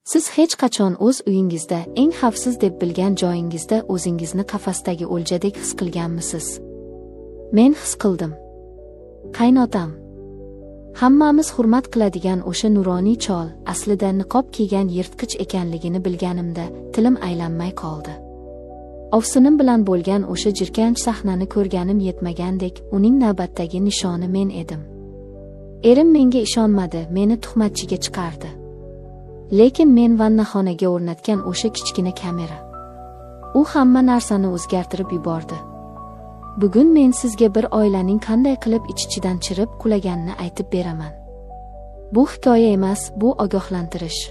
Siz hech qachon o'z uyingizda eng xavfsiz deb bilgan joyingizda o'zingizni qafasdagi o'ljadek his qilganmisiz? Men his qildim. Qaynotam. Hammamiz hurmat qiladigan o'sha nuroniy chol aslida niqob kiygan yirtqich ekanligini bilganimda tilim aylanmay qoldi. Ovsinim bilan bo'lgan o'sha jirkanch sahnani ko'rganim yetmagandek, uning navbatdagi nishoni men edim. Erim menga ishonmadi, meni tuhmatchiga chiqardi. Lekin men vannaxonaga o'rnatgan o'sha kichkina kamera. U hamma narsani o'zgartirib yubordi. Bugun men sizga bir oilaning qanday qilib ich-ichidan chirib qulaganini aytib beraman. Bu hikoya emas, bu ogohlantirish.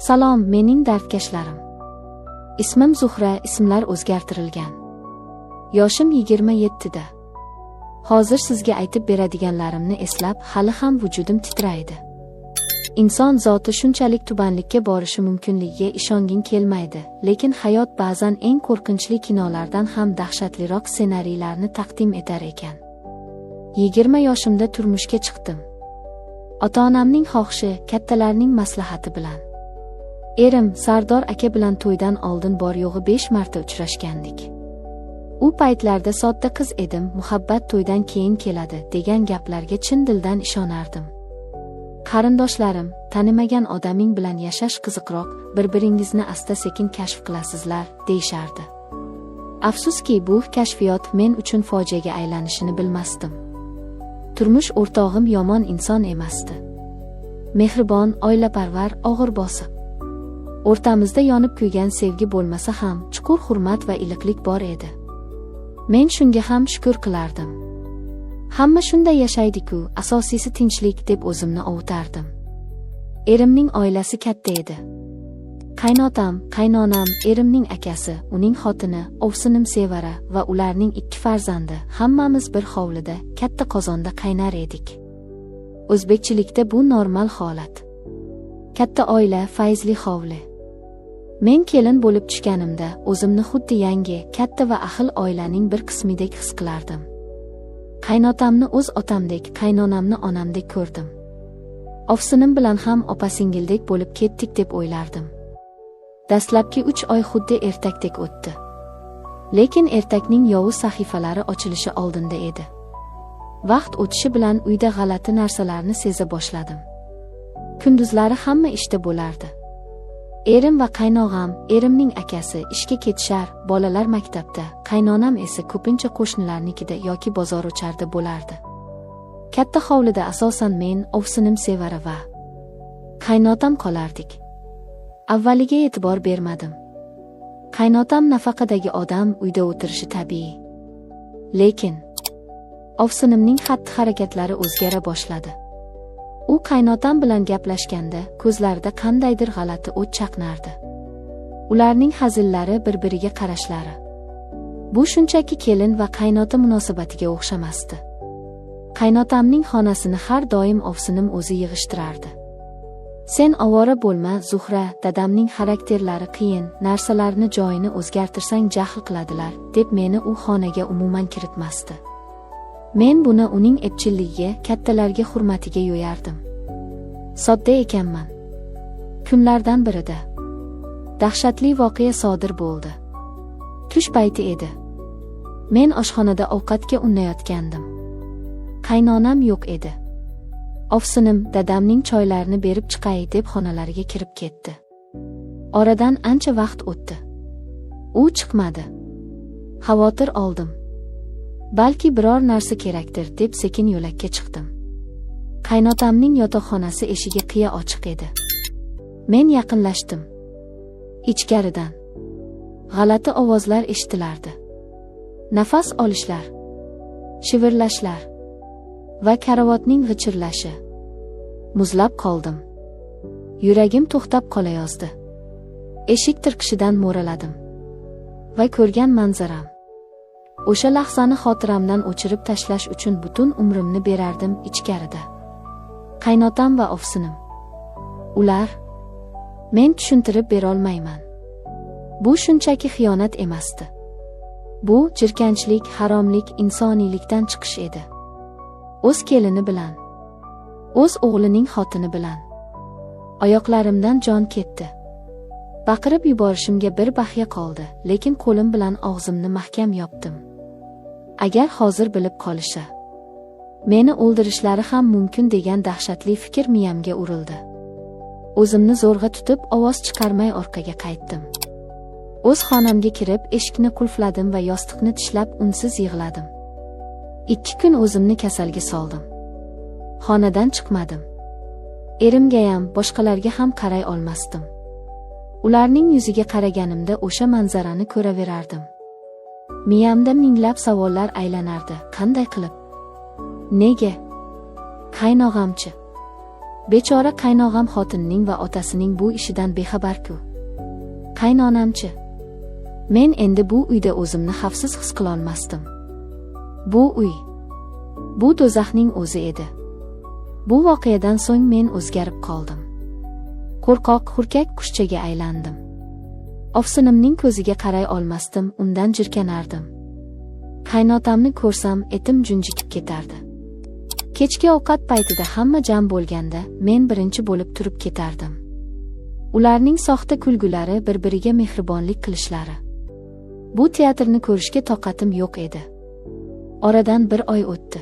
Salom, mening dardkashlarim. Ismim Zuhra, ismlar o'zgartirilgan. Yoshim 27da. Hozir sizga aytib beradiganlarimni eslab, hali ham vujudim titraydi. Inson zoti shunchalik tubanlikka borishi mumkinligiga ishonging kelmaydi, lekin hayot ba'zan eng qo'rqinchli kinolardan ham dahshatliroq ssenariylarni taqdim etar ekan. 20 yoshimda turmushga chiqdim. Ota-onamning xohishi, kattalarning maslahati bilan. Erim Sardor aka bilan to'ydan oldin bor yo'g'i 5 marta uchrashgandik. U paytlarda sodda qiz edim, muhabbat to'ydan keyin keladi degan gaplarga chin dildan ishonardim. Qarindoshlarim, tanimagan odaming bilan yashash qiziqroq, bir-biringizni asta-sekin kashf qilasizlar, deyishardi. Afsuski, bu kashfiyot men uchun fojiaga aylanishini bilmasdim. Turmush o'rtog'im yomon inson emasdi. Mehribon, oilaparvar, og'ir bosiq. O'rtamizda yonib kuygan sevgi bo'lmasa ham, chuqur hurmat va iliqlik bor edi. Men shunga ham shukr qilardim. Hamma shunday yashaydi-ku, asosiysi tinchlik deb o'zimni ovutardim. Erimning oilasi katta edi. Qaynotam, qaynonam, erimning akasi, uning xotini, ovsinim Sevara va ularning 2 farzandi, hammamiz bir hovlida, katta qozonda qaynar edik. O'zbekchilikda bu normal holat. Katta oila, fayzli hovli. Men kelin bo'lib tushganimda o'zimni xuddi yangi, katta va ahil oilaning bir qismidek his qilardim. Qaynotamni o'z otamdek, qaynonamni onamdek ko'rdim. Ovsinim bilan ham opa-singildek bo'lib ketdik deb o'ylardim. Dastlabki 3 oy xuddi ertakdek o'tdi. Lekin ertakning yovuz sahifalari ochilishi oldinda edi. Vaqt o'tishi bilan uyda g'alati narsalarni seza boshladim. Kunduzlari hamma ishda bo'lardi. Erim va qaynog'am, erimning akasi ishga ketishar, bolalar maktabda, qaynonam esa ko'pincha qo'shnilarnikida yoki bozor o'charda bo'lardi. Katta hovlida asosan men, ovsinim Sevara va qaynotam qolardik. Avvaliga e'tibor bermadim. Qaynotam nafaqadagi odam, uyda o'tirishi tabiiy. Lekin ovsinimning xatti-harakatlari o'zgara boshladi. U qaynotam bilan gaplashganda ko'zlarida qandaydir g'alati o't chaqnardi. Ularning hazillari, bir-biriga qarashlari. Bu shunchaki kelin va qaynota munosabatiga o'xshamasdi. Qaynotamning xonasini har doim ovsinim o'zi yig'ishtirardi. Sen ovora bo'lma, Zuhra, dadamning xarakterlari qiyin, narsalarni joyini o'zgartirsang jahl qiladilar, deb meni u xonaga umuman kiritmasdi. Men buni uning epchilligiga, kattalarga hurmatiga yo'yardim. Sodda ekanman. Kunlardan birida dahshatli voqea sodir bo'ldi. Tush payti edi. Men oshxonada ovqatga unnayotgandim. Qaynonam yo'q edi. Ovsinim dadamning choylarini berib chiqay deb xonalariga kirib ketdi. Oradan ancha vaqt o'tdi. U chiqmadi. Xavotir oldim. Balki biror narsa kerakdir deb sekin yo'lakka chiqdim. Qaynotamning yotoqxonasi eshigi qiya ochiq edi. Men yaqinlashdim. Ichkaridan g'alati ovozlar eshitilardi. Nafas olishlar, shivirlashlar va karavotning g'ichirlashi. Muzlab qoldim. Yuragim to'xtab qolayozdi. Eshik tirqishidan mo'raladim. Va ko'rgan manzaram. O'sha lahzani xotiramdan o'chirib tashlash uchun butun umrimni berardim ichkarida. Qaynotam va ovsinim. Ular men tushuntirib berolmayman. Bu shunchaki xiyonat emasdi. Bu jirkanchlik, haromlik, insoniylikdan chiqish edi. O'z kelini bilan, o'z o'g'lining xotini bilan. Oyoqlarimdan jon ketdi. Baqirib yuborishimga bir baxya qoldi, lekin qo'lim bilan og'zimni mahkam yopdim. Agar hozir bilib qolishsa, meni o'ldirishlari ham mumkin degan dahshatli fikr miyamga urildi. O'zimni zo'rg'a tutib, ovoz chiqarmay orqaga qaytdim. O'z xonamga kirib, eshikni qulfladim va yostiqni tishlab unsiz yig'ladim. 2 kun o'zimni kasalga soldim. Xonadan chiqmadim. Erimgayam, boshqalarga ham qaray olmasdim. Ularning yuziga qaraganimda o'sha manzarani ko'raverardim. Miyamda minglab savollar aylanardi. Qanday qilib? Nega? Qaynog'amchi? Bechora qaynog'am xotinining va otasining bu ishidan bexabar-ku. Qaynonamchi? Men endi bu uyda o'zimni xavfsiz his qilolmasdim. Bu uy, bu do'zaxning o'zi edi. Bu voqeadan so'ng men o'zgarib qoldim. Qo'rqoq, hurkak qushchaga aylandim. Ovsinimning ko'ziga qaray olmasdim, undan jirkanardim. Qaynotamni ko'rsam, etim junjikib ketardi. Kechki ovqat paytida hamma jam bo'lganda, men birinchi bo'lib turib ketardim. Ularning soxta kulgulari, bir-biriga mehribonlik qilishlari. Bu teatrni ko'rishga toqatim yo'q edi. Oradan bir oy o'tdi.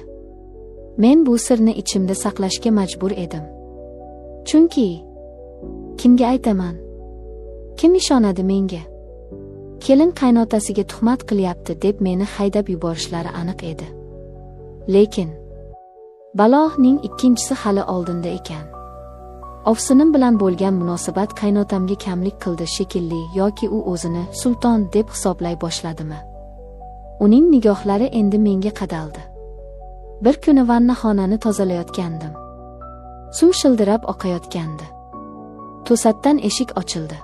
Men bu sirni ichimda saqlashga majbur edim. Chunki kimga aytaman? Kim ishonadi menga? Kelin qaynotasiga tuhmat qilyapti deb meni haydab yuborishlari aniq edi. Lekin baloning ikkinchisi hali oldinda ekan. Ovsinim bilan bo'lgan munosabat qaynotamga kamlik qildi shekilli, yoki u o'zini sulton deb hisoblay boshladimi? Uning nigohlari endi menga qadaldi. Bir kuni vannaxonani tozalayotgandim. Suv shildirab oqayotgandi. To'satdan eshik ochildi.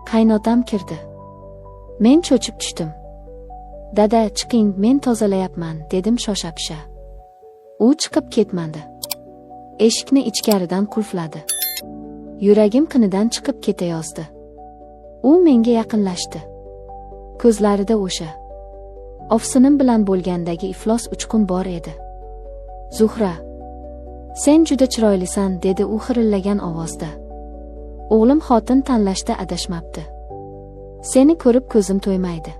Qaynotam kirdi. Men cho'chib tushdim. Dada, chiqing, men tozalayapman, dedim shosha-pisha. U chiqib ketmadi. Eshikni ichkaridan qulfladi. Yuragim qinidan chiqib ketayozdi. U menga yaqinlashdi. Ko'zlarida o'sha ovsinim bilan bo'lgandagi iflos uchqun bor edi. Zuhra, sen juda chiroylisan, dedi u xirillagan ovozda. O'g'lim xotin tanlashda adashmabdi. Seni ko'rib ko'zim to'ymaydi.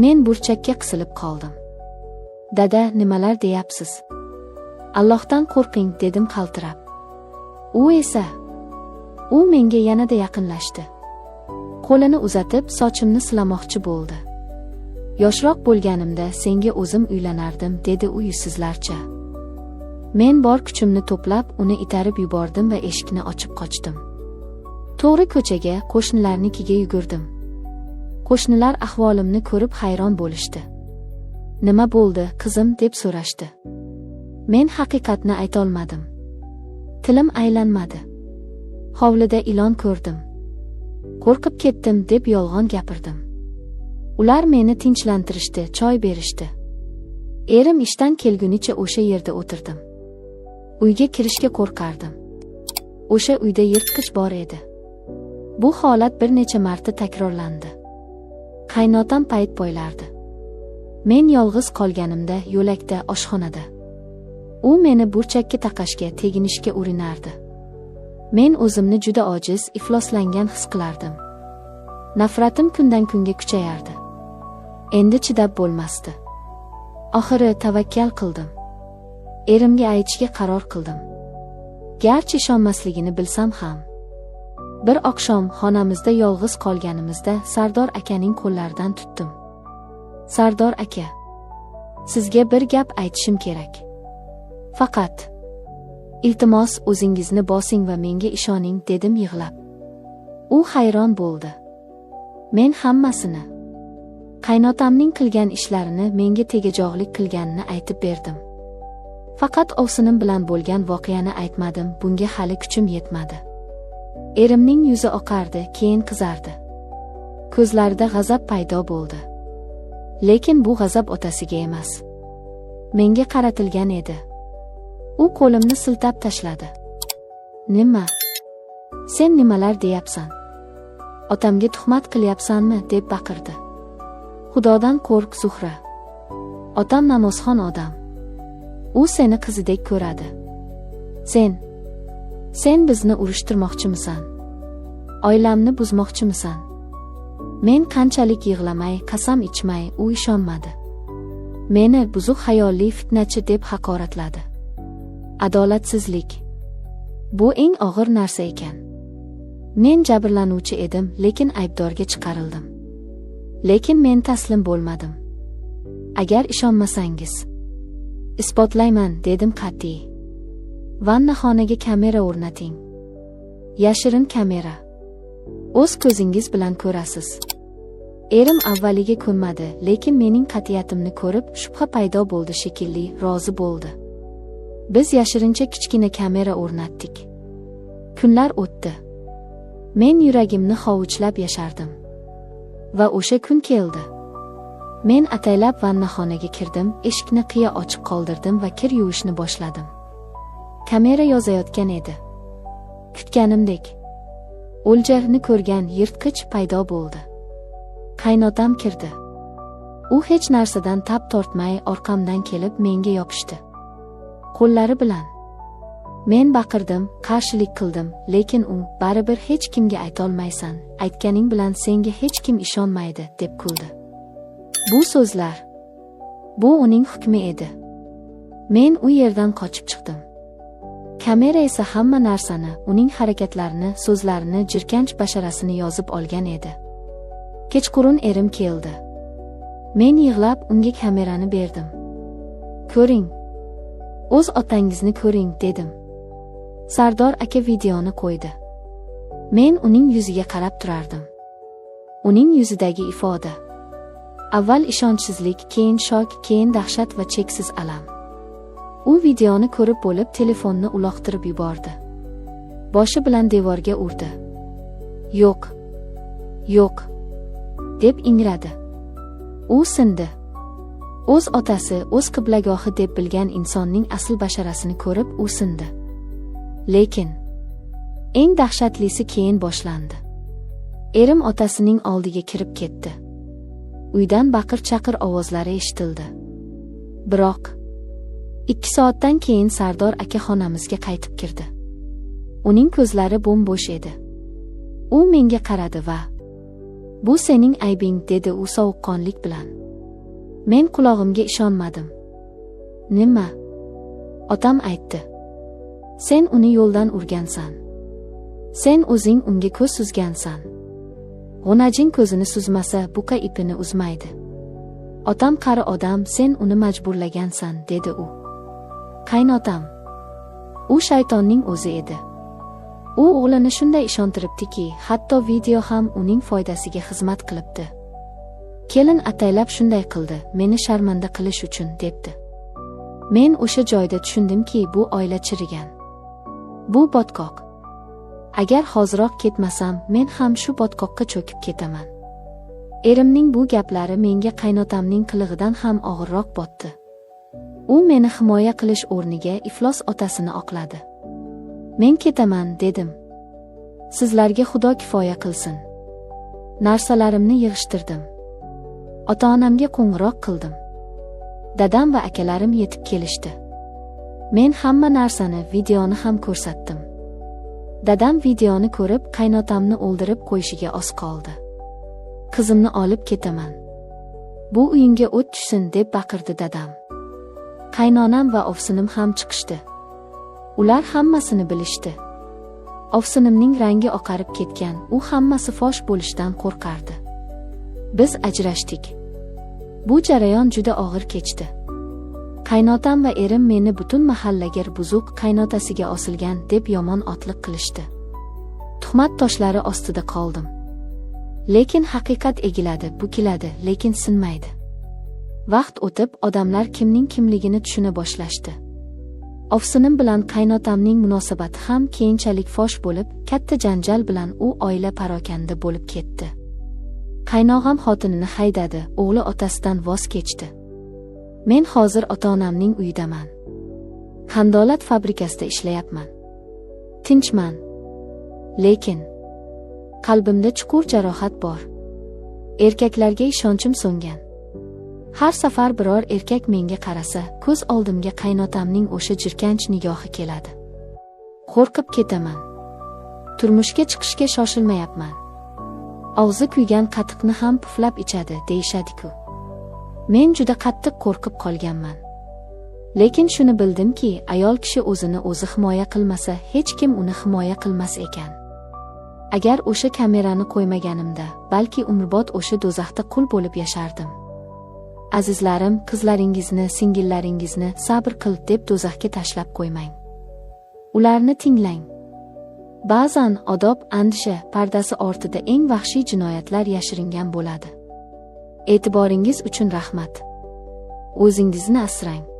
Men burchakka qisilib qoldim. Dada, nimalar deyapsiz? Allohdan qo'rqing, dedim qaltirab. U esa, u menga yanada yaqinlashdi. Qo'lini uzatib, sochimni silamoqchi bo'ldi. Yoshroq bo'lganimda senga o'zim uylanardim, dedi u yuzsizlarcha. Men bor kuchimni to'plab, uni itarib yubordim va eshikni ochib qochdim. To'g'ri ko'chaga, qo'shnilarnikiga yugurdim. Qo'shnilar ahvolimni ko'rib hayron bo'lishdi. Nima bo'ldi, qizim, deb so'rashdi. Men haqiqatni aytolmadim. Tilim aylanmadi. Hovlida ilon ko'rdim. Qo'rqib ketdim, deb yolg'on gapirdim. Ular meni tinchlantirishdi, choy berishdi. Erim ishdan kelgunicha o'sha yerda o'tirdim. Uyga kirishga qo'rqardim. O'sha uyda yirtqich bor edi. Bu holat bir necha marta takrorlandi. Qaynotam payt poylardi. Men yolg'iz qolganimda yo'lakda, oshxonada. U meni burchakka taqashga, teginishga urinardi. Men o'zimni juda ojiz, ifloslangan his qilardim. Nafratim kundan kunga kuchayardi. Endi chidab bo'lmasdi. Oxiri tavakkal qildim. Erimga aytishga qaror qildim. Garchi ishonmasligini bilsam ham. Bir oqshom xonamizda yolg'iz qolganimizda Sardor akaning qo'llaridan tutdim. Sardor aka, sizga bir gap aytishim kerak. Faqat iltimos, o'zingizni bosing va menga ishoning, dedim yig'lab. U hayron bo'ldi. Men hammasini, qaynotamning qilgan ishlarini, menga tegajog'lik qilganini aytib berdim. Faqat ovsinim bilan bo'lgan voqeani aytmadim, bunga hali kuchim yetmadi. Erimning yuzi oqardi, keyin qizardi. Ko'zlarida g'azab paydo bo'ldi. Lekin bu g'azab otasiga emas, menga qaratilgan edi. U qo'limni siltab tashladi. Nima? Sen nimalar deyapsan? Otamga tuhmat qilyapsanmi, deb baqirdi. Xudodan qo'rq, Zuhra. Otam namozxon odam. U seni qizidek ko'radi. Sen Sen bizni urushtirmoqchimisan? Oilamni buzmoqchimisan? Men qanchalik yig'lamay, qasam ichmay, u ishonmadi. Meni buzuq xayolli fitnachi deb haqoratladi. Adolatsizlik. Bu eng og'ir narsa ekan. Men jabrlanuvchi edim, lekin aybdorga chiqarildim. Lekin men taslim bo'lmadim. Agar ishonmasangiz, isbotlayman, dedim qat'iy. Vannaxonaga kamera o'rnating. Yashirin kamera. O'z ko'zingiz bilan ko'rasiz. Erim avvaliga ko'nmadi, lekin mening qat'iyatimni ko'rib, shubha paydo bo'ldi shekilli, rozi bo'ldi. Biz yashirincha kichkina kamera o'rnatdik. Kunlar o'tdi. Men yuragimni hovuchlab yashardim. Va o'sha kun keldi. Men ataylab vannaxonaga kirdim, eshikni qiya ochiq qoldirdim va kir yuvishni boshladim. Kamera yozayotgan edi. Kutganimdek, o'ljani ko'rgan yirtqich paydo bo'ldi. Qaynotam kirdi. U hech narsadan tap tortmay orqamdan kelib menga yopishdi. Qo'llari bilan. Men baqirdim, qarshilik qildim, lekin u baribir hech kimga aytolmaysan, aytganing bilan senga hech kim ishonmaydi, deb kuldi. Bu so'zlar, bu uning hukmi edi. Men u yerdan qochib chiqdim. Kamera esa hamma narsani, uning harakatlarini, so'zlarini, jirkanch basharasini yozib olgan edi. Kechqurun erim keldi. Men yig'lab unga kamerani berdim. Ko'ring. O'z otangizni ko'ring, dedim. Sardor aka videoni qo'ydi. Men uning yuziga qarab turardim. Uning yuzidagi ifoda. Avval ishonchsizlik, keyin shok, keyin dahshat va cheksiz alam. U videoni ko'rib bo'lib telefonni uloqtirib yubordi. Boshi bilan devorga urdi. Yo'q. Yo'q, deb ingradi. U sindi. O'z otasi, o'z qiblagohi deb bilgan insonning asl basharasini ko'rib u sindi. Lekin eng dahshatlisi keyin boshlandi. Erim otasining oldiga kirib ketdi. Uydan baqir-chaqir ovozlari eshitildi. Biroq 2 soatdan keyin Sardor aka xonamizga qaytib kirdi. Uning ko'zlari bo'm-bo'sh edi. U menga qaradi va "Bu sening aybing", dedi u sovuqqonlik bilan. Men qulog'imga ishonmadim. Nima? Otam aytdi. Sen uni yo'ldan urgansan. Sen o'zing unga ko'z suzgansan. G'unajing ko'zini suzmasa, buqa ipini uzmaydi. Otam qari odam, sen uni majburlagansan, dedi u. Qaynotam. U shaytonning o'zi edi. U o'g'lini shunday ishontiribdiki, hatto video ham uning foydasiga xizmat qilibdi. Kelin ataylab shunday qildi, meni sharmanda qilish uchun, debdi. Men o'sha joyda tushundimki, bu oila chirigan. Bu botqoq. Agar hoziroq ketmasam, men ham shu botqoqqa cho'kib ketaman. Erimning bu gaplari menga qaynotamning qilig'idan ham og'irroq botdi. U meni himoya qilish o'rniga iflos otasini oqladi. Men ketaman, dedim. Sizlarga Xudo kifoya qilsin. Narsalarimni yig'ishtirdim. Ota-onamga qo'ng'iroq qildim. Dadam va akalarim yetib kelishdi. Men hamma narsani, videoni ham ko'rsatdim. Dadam videoni ko'rib, qaynotamni o'ldirib qo'yishiga oz qoldi. Qizimni olib ketaman. Bu uyingga o't tushsin, deb baqirdi dadam. Qaynonam va ovsinim ham chiqishdi. Ular hammasini bilishdi. Ovsinimning rangi oqarib ketgan, u hammasi fosh bo'lishidan qo'rqardi. Biz ajrashdik. Bu jarayon juda og'ir kechdi. Qaynotam va erim meni butun mahallaga buzuq qaynotasiga osilgan deb yomon otliq qilishdi. Tuhmat toshlari ostida qoldim. Lekin haqiqat egiladi, bukiladi, lekin sinmaydi. Vaqt o'tib, odamlar kimning kimligini tushuna boshlashdi. Ovsinim bilan qaynotamning munosabati ham keyinchalik fosh bo'lib, katta janjal bilan u oila parokanda bo'lib ketdi. Qaynog'am xotinini haydadi, o'g'li otasidan voz kechdi. Men hozir ota-onamning uyidaman. Qandolat fabrikasida ishlayapman. Tinchman. Lekin qalbimda chuqur jarohat bor. Erkaklarga ishonchim so'ngan. Har safar biror erkak menga qarasa, ko'z oldimga qaynotamning o'sha jirkanch nigohi keladi. Qo'rqib ketaman. Turmushga chiqishga shoshilmayapman. Og'zi kuygan qatiqni ham puflab ichadi, deyishadi-ku. Men juda qattiq qo'rqib qolganman. Lekin shuni bildimki, ayol kishi o'zini o'zi himoya qilmasa, hech kim uni himoya qilmas ekan. Agar o'sha kamerani qo'ymaganimda, balki umrbod o'sha do'zaxda qul bo'lib yashardim. Azizlarim, qizlaringizni, singillaringizni sabr qil deb do'zaxga tashlab qo'ymang. Ularni tinglang. Ba'zan odob, andisha pardasi ortida eng vahshiy jinoyatlar yashiringan bo'ladi. E'tiboringiz uchun rahmat. O'zingizni asrang.